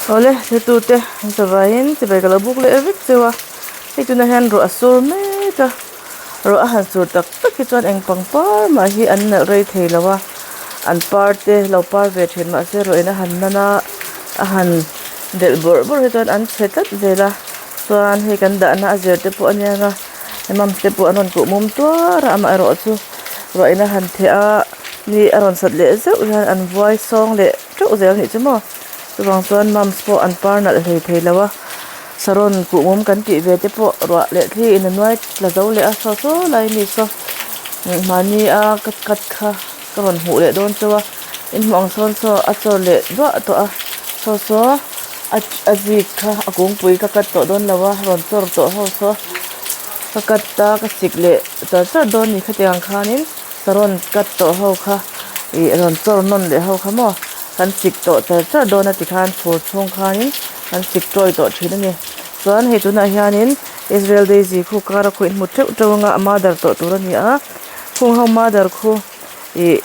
Awle hretute an zavaiin chibai ka lo buk leh vek cheu a hei tunah hian ruah a sur mek a ruah a han sur tak tak hi chuan eng pangpar mah hi an nalh rei thei lo a an par te lo par ve thin mahse ruah in a han nan a a han delh bawrh bawrh hi chuan an chhe tlat zel a chuan hei kan dahna a zir te pawh a nia nga mams te pawh an rawn kuh mum tuar a amaherawh chu ruah in a han theh a ni a rawn sat leh zeuh hian an vuai sawng leh teuh zel anih chu maw chuvang chuan mams pawh an par nalh hlei thei lo a saron kuhmum kan tih ve te pawh ruah leh thli in a nuai tla zo leh a saw saw lai mi saw mahni a ka cut kha ka rawn hmuh leh dawn chauh a in hmuh ang sawn saw a chawr leh duah tawh a saw saw a a zik kha a kungpui ka cut tawh dawn lo a rawn chawr tawh ho saw ka cut a ka sik leh char char dawn a ni khatiang khanin. Saron cut tawh ho kha ih rawn chawr nawn leh ho kha maw kan sik tawh char char dawn a tikhan fur chhung khanin kan sik tawi tawh thin a ni chuan hei tunah hianin Israel daisy khu kar a khuh in hmu teuh teuh anga a mother tawh tur a ni a khung ho mother khu ih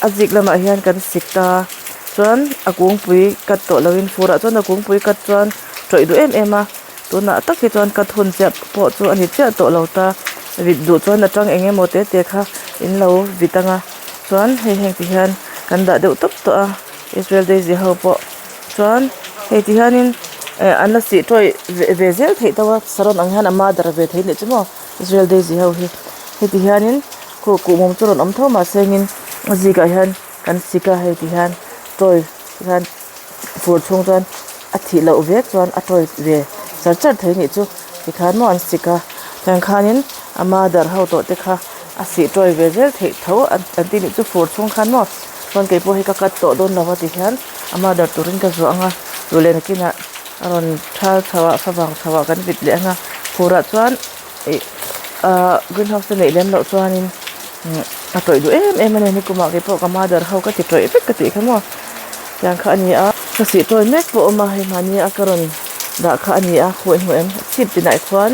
a zik lamah hian kan sik ta chuan a kungpui cut tawh loin furah chuan a kungpui cut chuan tawih duh em em a. Tunah tak hi chuan ka thun chiah pawh chu a ni chiah tawh lo ta, vit duh chuan a tang eng emaw te te kha in lo vit ang a, chuan hei heng ti hian kan dah deuh tawp tawh a Israel daisy ho pawh chuan hei ti hianin eh an la sih tawih ve zel theih tawh a saron ang hian a mother ve thei leh chu maw Israel daisy ho hi heti hianin khuh kuhmum chu rawn awm tho mahse engin a zikah hian kan sik a hei ti hian tawi hian. Fur chhung chuan a thih loh vek chuan a tawi ve char char thei nih chu tikhan maw an sik a tiang khanin a mother ho tawh te kha a sih tawi ve zel theih tho an ti nih chu fur chhung khan maw chuan keipawh hi ka cut tawh dawn lo a tikhian a mother turin ka zuah ang a duh leh nakinah a rawn thal chho ah favang chho ah kan vit leh ang a furah chuan ih ahh green house te neih lem loh chuanin a tawih duh em em a ni nikumah keipawh ka mother ho ka ti tawih vek ka tih kha maw tiang kha a ni a ka sih tawi mek pawh a awm a hei mahni a ka rawn dah kha a ni a khawi hmuh em chhip tinah khuan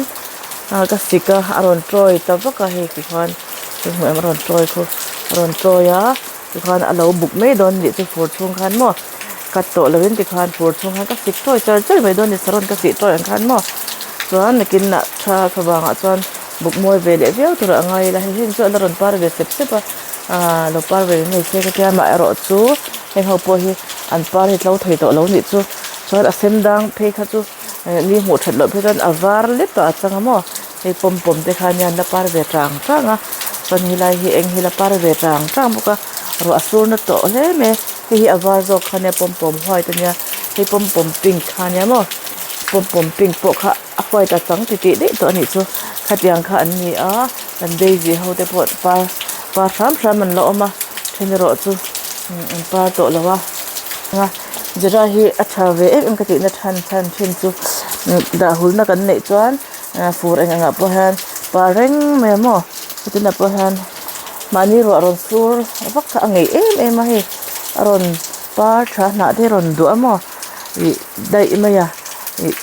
ah ka sik a a rawn tawi ta vak a hei tikhuan hmuh em a rawn tawi khu a rawn tawi a tikhuan a lo buk mai dawn anih chu fur chhung khan maw cut tawh lovin tikhuan fur chhung khan ka sik tawi char char mai dawn a ni saron ka sih tawi ang khan maw chuan nakin ah tha favangah chuan buk mawi ve leh viau tur a ngai ila hei heng chu a la rawn par ve sep sep a aaa lo par ve ngei se ka tia amaherawh chu heng ho pawh hi an par hi tlo thei tawh lo nih chu chuan a sen dang phei kha chu ni hmuh that loh phei chuan a var lep ah a chang a maw hei pawm pawm te kha nia an la par ve tang tang a chuan helai hi eng hi la par ve tang tang bawk a ruah a sur na tawh hle mai a hei hi a var zawk kha nia pawm pawm white a nia hei pawm pawm pink kha nia maw pawm pawm pink pawh kha a white a chang titih daih tawh a nih chu khatiang kha an ni a kan daisy ho te pawh par par hram hram an la awm a then erawh chu an par tawh lo a zira hi a tha ve em em ka tihna chhan chhan thin chu dah hulna kan neih chuan fur eng engah pawh hian par reng mai a maw chutinah pawh hian mahni ruah rawn sur vak kha a ngeih em em a hei a rawn par tha hnah te rawn duah a maw ih daih mai a ih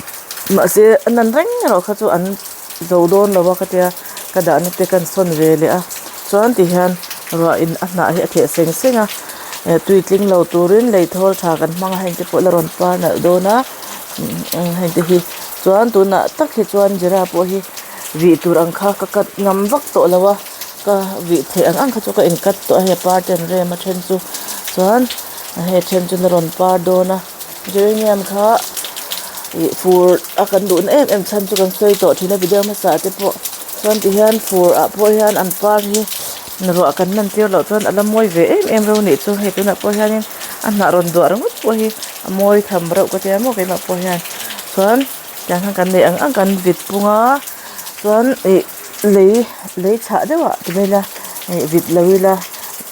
mahse a nan reng erawh kha chu an zo dawn lo a khatia ka dahna te kan sawn ve leh a chuan ti hian ruah in a hnah hi a theh seng seng a eh tui tling lo turin lei thawl tha kan hmang a heng te pawh la rawn par nalh dawn a heng te hi chuan tunah tak hi chuan zira pawh hi vih tur ang kha ka cut ngam vak tawh lo a ka vih theih ang ang kha chu ka in cut tawh a hei par te an rem a then chu chuan hei a then chu la rawn par dawn a geranium kha ih fur a kan duh na em em chhan chu kan sawi tawh thin a video hmasa te pawh chuan ti hian fur ah pawh hian an par hi ruah kan lan tir loh chuan a la mawi ve em em reuh a nih chu hei tunah pawh hianin a hnah rawn duah ringawt pawh hi a mawi tham reuh ka tia maw keimah pawh hian chuan tiang hian kan neih ang ang kan vit pung a chuan ih lei lei chhah deuh ah ti mai ila ih vit lo ila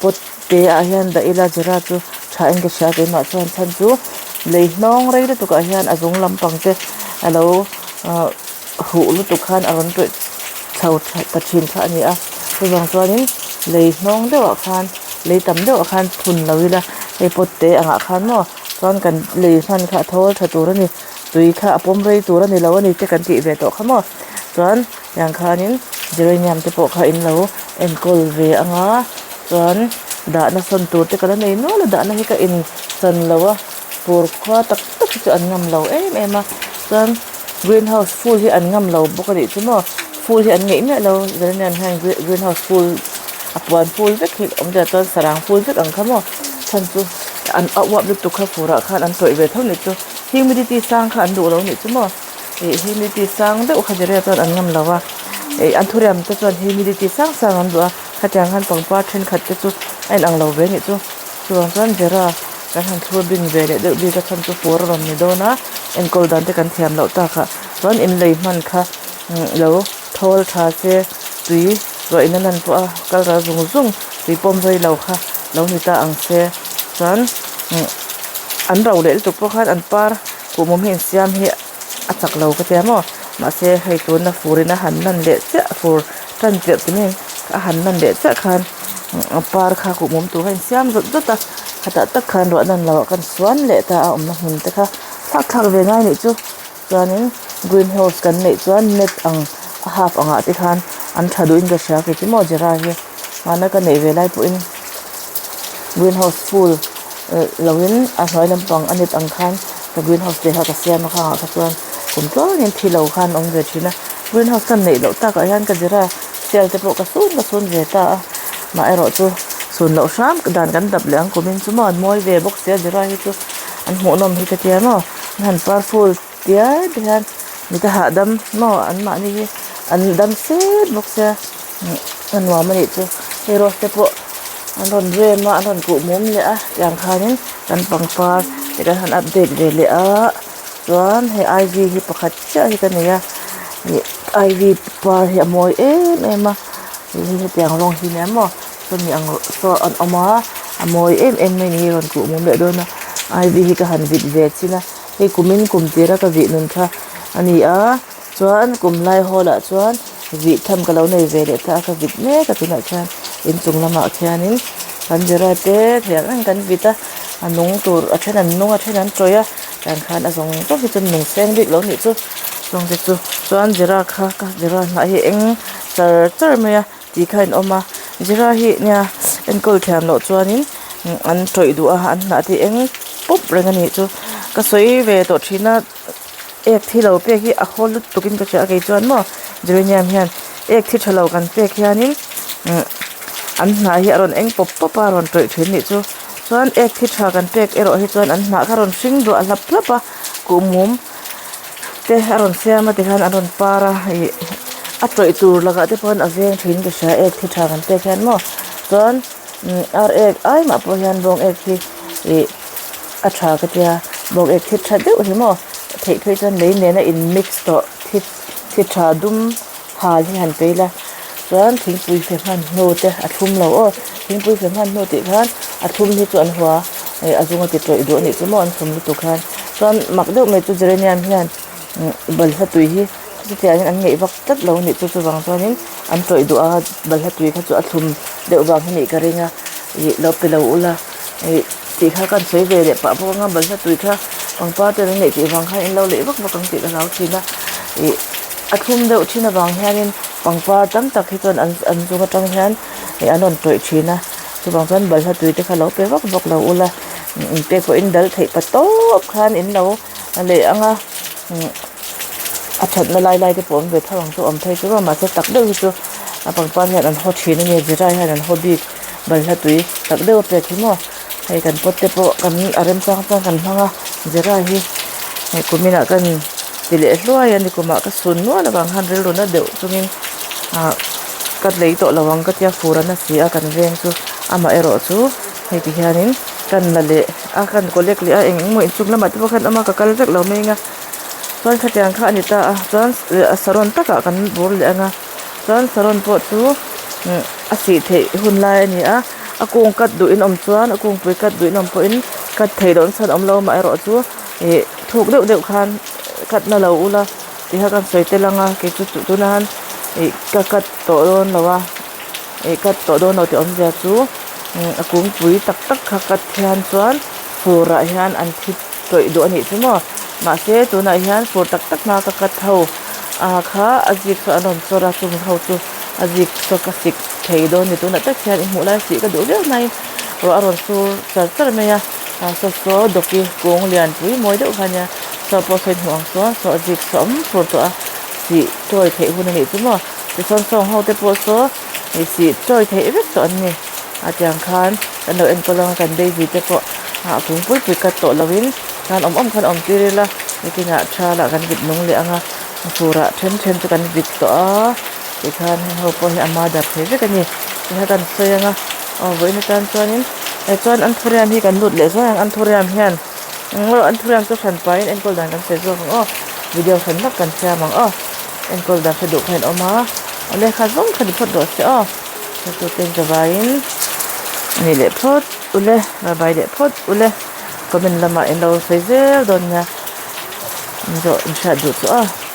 pot te ah hian dah ila zira chu tha in ka hria keimah chuan chhan chu lei hnawng rei lutuk ah hian a zung lampang te alo ah huh lutuk khan a rawn tawih chho ta thin kha a ni a chuvang chuanin lei hnawng deuh ah khan lei tam deuh ah khan phun lo ila hei pot te angah khan maw chuan kan lei hman kha a thawl tha tur a ni tui kha a pawm rei tur a ni lo a ni te kan tih ve tawh kha maw chuan tiang khanin geranium te pawh kha in lo enkawl ve ang a chuan dahna sawn tur te ka la nei nual a dahna hi ka in chan lo a fur khua tak tak. hi chu an ngam lo em em a chuan green house ful hi an ngam lo bawk a nih chu maw ful hi an ngeih miah lo geranium hian green house ful a puan ful vek hi awm zia chuan sarang ful vek ang kha maw chhan chu an a uap lutuk kha fur ah khan an tawih ve tho nih chu humidity sang kha an duh lo nih chu maw ih humidity sang deuh kha geranium chuan an ngam lo a ih anthurium te chuan humidity sang sang an duh a khatiang khan pangpar thenkhat te chu a inang lo ve nih chu chuvang chuan gera kan han thlur bing ve leh deuh bik a chhan chu fur a rawn ni dawn a enkawl dan te kan thiam loh tak ah chuan inlei hman kha lo thawl tha se tui rawih na nan pawh a kal ral zung zung tui pawm rei lo kha lo ni ta ang se chuan an ro leh lutuk pawh khan an par kuhmum hi insiam hi a chak lo ka tia maw mahse hei tuna fur in a han lan leh chiah fur tan tirh ti mai a han lan leh chiah khan a par kha kuhmum tur kha a insiam zawt zawt a khatah tak khan ruah nan loh ah khan suan leh ta a awmna hmun te kha thlak thlak ve ngai anih chu chuanin green house kan neih chuan net ang a half ang ah te khan an tha duhin ka hria kei chu maw zira hi hmana ka neih ve lai pawhin green house full loin a hnuai lampang a net ang khan ka green house te kha ka siam a khangah kha chuan kum tluangin thi lo khan a awm ve thin a green house ka neih loh takah hian ka zira sial te pawh ka sun ka sun ve ta a maherawh chu sun loh hram dan kan dap leh ang kumin chu maw an mawi ve bawk sia zira hi chu an hmuhnawm hi ka tia maw an han par full tial te hian mit a hahdam maw an mahni hi an dam set bawk sia a nuam a nih chu hei rose te pawh an rawn rem a an rawn kuh mum leh a tiang khanin kan pangpar te kan han update ve leh a chuan hei ivy hi pakhat chiah hi ka nei a ih ivy par hi a mawi em em a hei hi hetiang rawng hi nia maw sawmi ang saw an awm a a mawi em em mai a ni hi rawn kuh mum leh dawn a ivy hi ka han vit ve chin a hei kumin kum tira ka vih nun kha a ni a chuan kum lai hall ah chuan vih tham ka lo nei ve leh ta a ka vit mek a tunah khian inchung lamah khianin kan zira te thei ang ang kan vit a a nung tur a then an nung a then an tawih a tiang khan a zawng zawng hi chu nung seng bik lo nih chu chung te chu chuan zira kha ka zira hnah hi eng char char mai a tih kha a inawm a zira hi nia enkawl thiam loh chuanin an tawih duh a an hnah te hi eng pup reng a nih chu ka sawi ve tawh thin a ek thi lo pek hi a haw lutuk in ka hria a kei chuan maw geranium hian ek thi tha lo kan pek hianin an hnah hi a rawn eng pawp pawp a a rawn tawih thin nih chu chuan ek thi tha kan pek erawh hi chuan an hnah kha a rawn hring duah hlap hlap a kuhmum te a rawn siam a tikhan an rawn par a ih a tawih tur lakah te pawh a veng thin ka hria ek thi tha kan pek hian maw chuan ar ek ai mah pawh hian bawng ek hi ih a tha ka tia bawng ek thi tha deuh hi maw theih phei chuan lei nena in mix tawh thi thi tha dum hal hi han pe ila chuan thingpui fe hman hnu te a thlum lo aw thingpui fe hman hnu tih khan a thlum hi chu an hua ih a zunga ti tawih duh a nih chu maw an thlum lutuk khan chuan mak deuh mai chu geranium hian balhla tui hi chutiangin an ngeih vak tlat lo a nih chu chuvang chuanin an tawih duh a balhla tui kha chu a thlum deuh vang hi nih ka ring a ih lo pe lo ula ih tih kha kan sawi ve leh pah bawk anga balhla tui kha pangpar ten an neih tih vang khan in lo leh vak vak ang tih ka hlau thin a ih a thlum deuh thin avang hianin pangpar tam tak hi chuan an an chung atang hian ih an rawn tawih thin a chuvang chuan balhla tui te kha lo pe vak vak lo ula in pek pawhin dal theih pa tawp khan in lo leh ang a a thatna lai lai te pawh awm ve tho ang chu awm phei chu mahse tak deuh hi chu a pangpar hian an haw thin a ni zira hian an haw bik balhla tui tak deuh a pek hi maw hei kan pot te pawh kan a remchang chuan kan hmang a zira hi hei kumin ah kan ti leh hluai a ni kumah ka sun nual avang khan rilru na deuh chungin ah ka lei tawh lo ang ka tia fur a na si a kan veng chu amaherawh chu hei ti hianin kan la leh a kan collect leh a eng eng maw inchung lamah te pawh khan awm a ka kal vek lo mai ang a chuan khatiang kha a ni ta a chuan saron takah kan bur leh ang a chuan saron pawh chu a sih theih hun lai a ni a a kung cut duh in awm chuan a kungpui cut duh in awm pawhin cut theih loh chhan awm lo amaherawh chu ih thuk deuh deuh khan cut na lo ula tih kha kan sawi tel ang a kei chu tunah hian ih ka cut tawh dawn lo a ih cut tawh dawn lo tih awmzia chu a kungpui tak tak kha cut hian chuan fur ah hian an thi tawih duh a nih chu maw mahse tunah hian fur tak tak hma ka cut ho ah kha a zik saw an rawn chawr a chung ho chu a zik saw ka sik thei dawn a ni tunah tak hian i hmuh lai sih ka duh viau mai ruah a rawn sur char char mai a. Ah saw saw dawki kung lian pui mawi deuh kha ania saw pawh saw in hmuh ang chuan saw a zik saw awm fur tawh a sih chawi theih hun anih chu maw tichuan sawng ho te pawh saw ih sih chawi theih vek tawh an ni a tiang khan kan lo enkawl anga kan daisy te pawh ah kung pui pui cut tawh lo in khan awm awm khan awm tir ila nikinah tha lah kan vit nung leh anga furah then then chu kan vit tawh a tikhan heng ho pawh hi a mother thei vek ani tikhan kan sawi anga aw vawiin atan chuanin eh chuan anthurium hi kan lut leh zuai ang anthurium hian aw anthurium chu hran pahin enkawl dan kan sawi zawk ang aw video hran vak kan siam ang aw enkawl dan hre duh kha in awm a aw lehkha zawng kha ni phawt rawh se aw hretute in zavaiin ni leh phawt ule vai leh phawt ule comment lamah in lo sawi zel dawn nia in zawh in hriat duh chu aw.